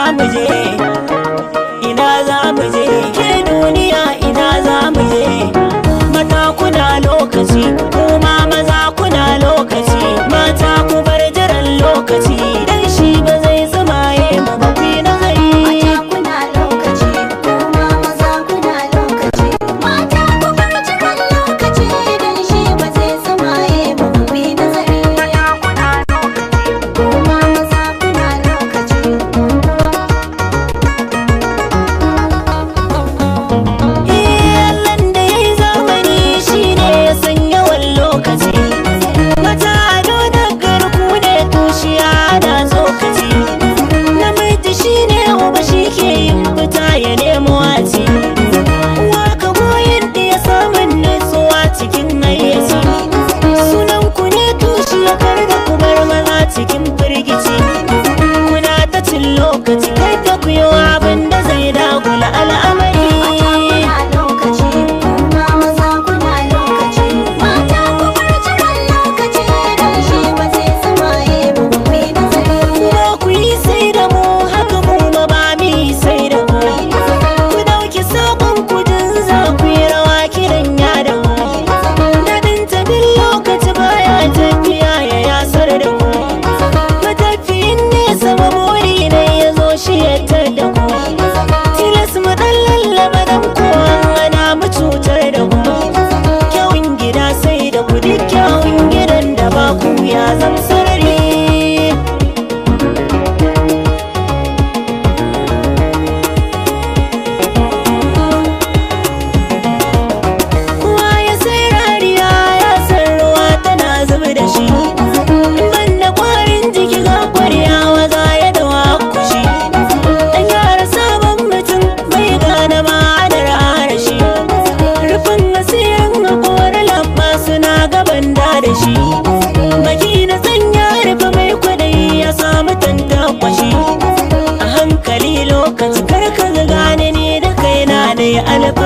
Za mu je? Ina za mu je? Ke duniya, ina za mu je? Mata, kuna lokaci, kuma maza, kuna lokaci. Mata, ku bar jiran lokaci, dan shi ba zai tsumaye mu ba. Ku yi nazari. Mata, kuna lokaci, kuma maza, kuna lokaci. Mata, ku bar jiran lokaci, dan shi ba zai tsumaye ba, ku yi nazari. Kuma maza, kuna lokaci. Allahn da ya yi zamani shi ne ya san yawan lokaci. Mata, ado da garku ne, tushiya na tsokaci. Namiji shi ne uba, shi ke yin fita ya nemo aci. Uwa ka goyin da ya samun nutsuwa cikin hayyaci. Sunan ku ne tushiya, kar da ku bar maza cikin firgici. Kuna ta cin lokaci, kai ta ku yi abin da zai dagula al'amari. Mata, kuna lokaci, kuma maza, kuna lokaci. Mata, ku bar jiran lokaci, dan shi ba zai tsumaye ba, ku yi nazari. Ba ku yi sai da mu, haka mu ma ba mu yi sai da ku. Ku dauki sabon kudin za ku yi rawa, kiran ya da ku. Dadin tabin lokaci baya tafiya ya yasar da ku. Matafiyin nesa ba buri ne ya zo shi ya da ku. Tilas mu dan lallaba dan kowa ana mu cutar da ku. Kyawun gida sai da ku, duk kyawun gidan da ba ku ya zam sarari. Kowa ya sai rariya ya san ruwa tana zuba da shi. In ban da kwarin jiki ga kwarya waza ya dawa kushi. Dan yara, sabon mutum bai gane ma'anar arashi. Rufin asirin haƙori lamba suna gaban da da shi. Baki na sanya rufe mai kwadayi ya samu tantakwashi. A hankali lokaci, kar ka gane ni da kaina na yi alfahari.